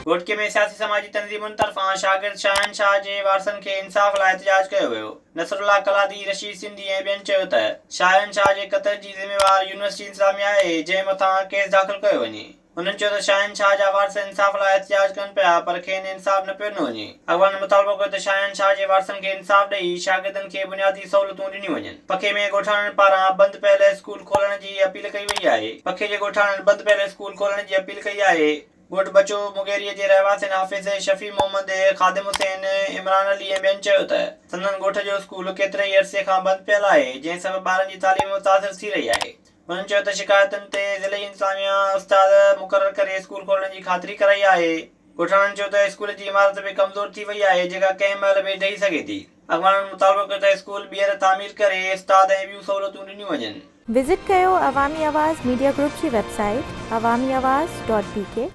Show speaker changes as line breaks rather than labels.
گهوٽڪي ۾ سياسي سماجي تنظيمن طرفان شاگرد شاهين شاهه جي وارثن کي انصاف لاء احتجاج ڪيو ويو. نصرالله قلادي، رشيد سنڌي ۽ ٻين چيو ته شاهين شاهه جي قتل جي ذميوار يونيورسٽي انتظاميا آهي جنهن مٿان ڪيس داخل ڪيو وڃي. هنن چيو ته شاهين شاهه جا وارث انصاف لاء احتجاج ڪن پيا پر کين انصاف نه پيو ڏنو وڃي. اڳواڻن مطالبو ڪيو ته شاهين شاهه جي وارثن کي انصاف ڏئي شاگردن کي بنيادي سهولتون ڏنيون وڃن. پکي ۾ ڳوٺاڻن پاران بند پيل اسڪول کولڻ جي اپيل ڪئي وئي آهي. پکي جي ڳوٺاڻن بند پيل اسڪول کولڻ جي اپيل ڪئي آهي. ڳوٺ بچو مغيريء جي رهواسين حافظ شفيع محمد، خادم حسين، عمران علي ۽ ٻين چيو ته سندن ڳوٺ جو اسڪول ڪيتري ئي عرصي کان بند پيل آهي جنهن سبب ٻارن جي تعليم متاثر ٿي رهي آهي. هنن چيو ته شڪايتن تي ضلعي انتظاميا استاد مقرر ڪري اسڪول کولڻ جي خاطري ڪرائي آهي. ڳوٺاڻن چيو ته اسڪول جي عمارت به ڪمزور ٿي وئي آهي جيڪا ڪنهن مهل به ڊهي سگهي ٿي. اڳواڻن مطالبو ڪيو ته اسڪول ٻيهر تعمير ڪري استاد ۽ ٻيون سهولتون ڏنيون وڃن.
وزٽ ڪيو عوامي آواز ميڊيا گروپ جي website Awami Awaz dot B K.